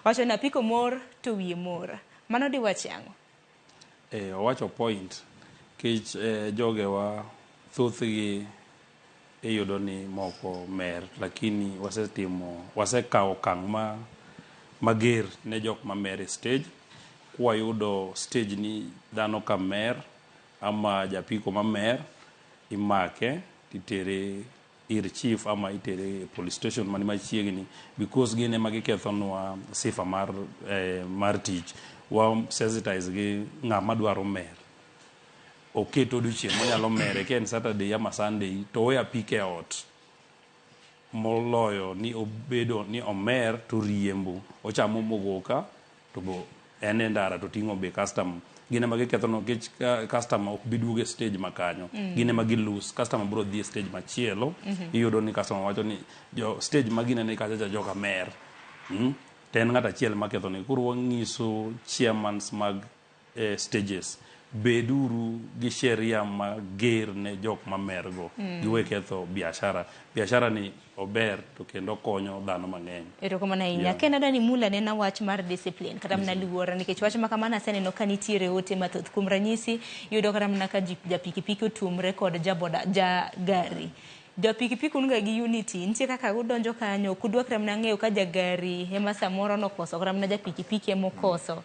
Wacho ni apiko mor to wiye mor. Mano diwachi ang'o? Owacho point kech jogewa thothgi iyudo ni moko mer, lakini wasetimo, wasekawo okang' ma mager ne jok mamer e stage. Kwayudo stage ni dhano ka mer ama japiko mamer, imake titere ir chief ama itere e police station mani machiegni, because gin ema gikethonwa sifa mar tich. Wa sensitize gi ng'ama dwaro mer oket odiochieng' monyalo mere, ka en Saturday ama Sunday, to owe apiko e ot, moloyo ni obedo ni omer to riembo, ochamo mogoka to bo en e ndara to ting'o be customer. Gin ema giketho nikech customer ok bi duogo e stage ma kanyo. Gin ema gi lose customer, biro dhi e stage machielo. Iyudo ni customer wacho ni jo stage ma ginene kacha cha joka mer. To en ng'at achiel maketho ni. Koro wang'iso chairmans mag stages, beduru gi sheria mager ne jok mamergo. Giwe ketho biashara. Biashara ni ober to kendo konyo dhano mang'eny. Erokamano ahinya. Ken adani mula nena wach mar discipline kata mana luor, nikech wach ma kamano aseneno ka nitiere ote mathoth. Kuom ranyisi, iyudo kata mana ka ja pikipiki otuomre kod jaboda, ja gari. Ja pikipiki un ga gi unity, nitie kaka udonjo kanyo, ok udwa kata mana ng'eyo ka jagari ema samoro nokoso kata mana ja pikipiki ema okoso.